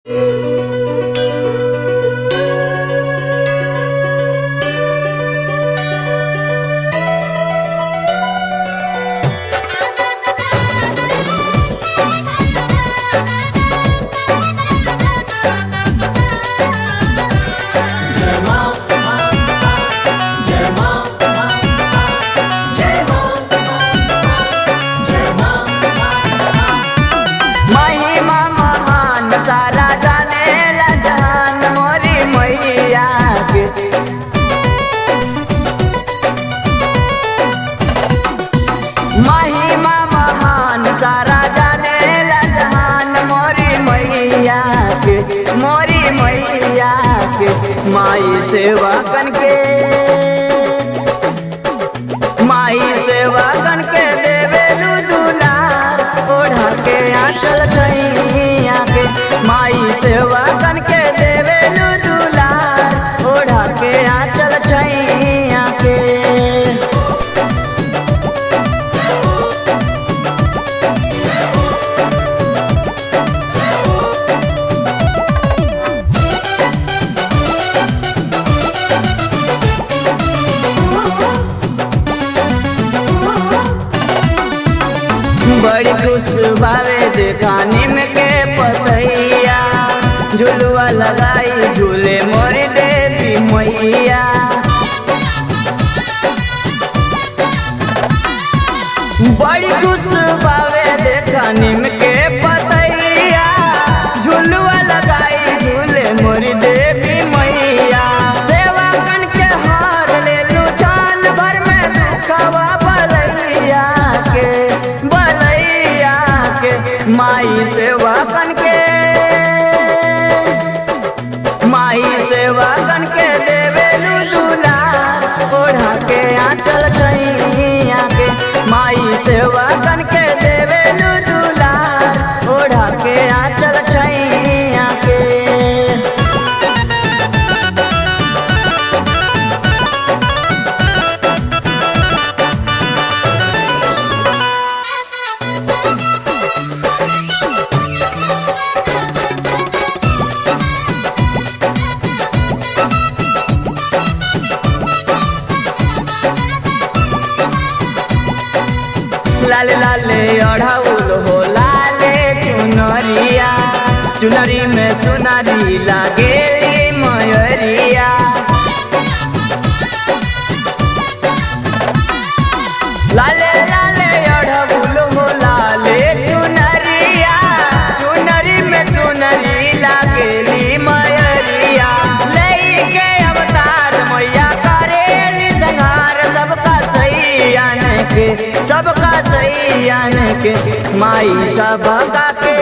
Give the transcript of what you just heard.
जय मां, जय मां, जय मां, जय मां। महिमा महान सारा जाने ला जहान मोरी मैया के। महिमा महान सारा जाने ला जहान मोरी मैया के, मोरी मैया के। माई सेवा कन के, माई सेवा कन के देवेलु दुलार, ओढ़ा के आंचल छैया के। माई सेवा कन के देवेलु दुलार, ओढ़ा के आंचल छैया के। बड़ी खुश भावे देखा नीम के पतैया, झुलुआ लगाई झूले मोरी देवी मैया। बड़ी खुश भावे देखा नीम के पतैया, झुलुआ लगाई झूले मोरी देवी मैया। सेवा कन के हार लेलू छान भर में दुखवा बलैया के, बलैया के। माई सेवा कन के, माई सेवा कन के देवेलु दुलार, ओढ़ा के आंचल छैया के। माई सेवा कन के देवेलु दुलार, ओढ़ा के आंचल छैया के। लाल लाले अढ़ाउल हो लाले चुनरिया, चुनरी में सुनरी लागे मयरिया। लाले लाले अढ़ाउल हो लाले चुनरिया, चुनरी में सुनरी लागेली मयरिया। लई के अवतार मैया करेली संहार, सबका सैयान के, सबका सैयान के। माई सबका के,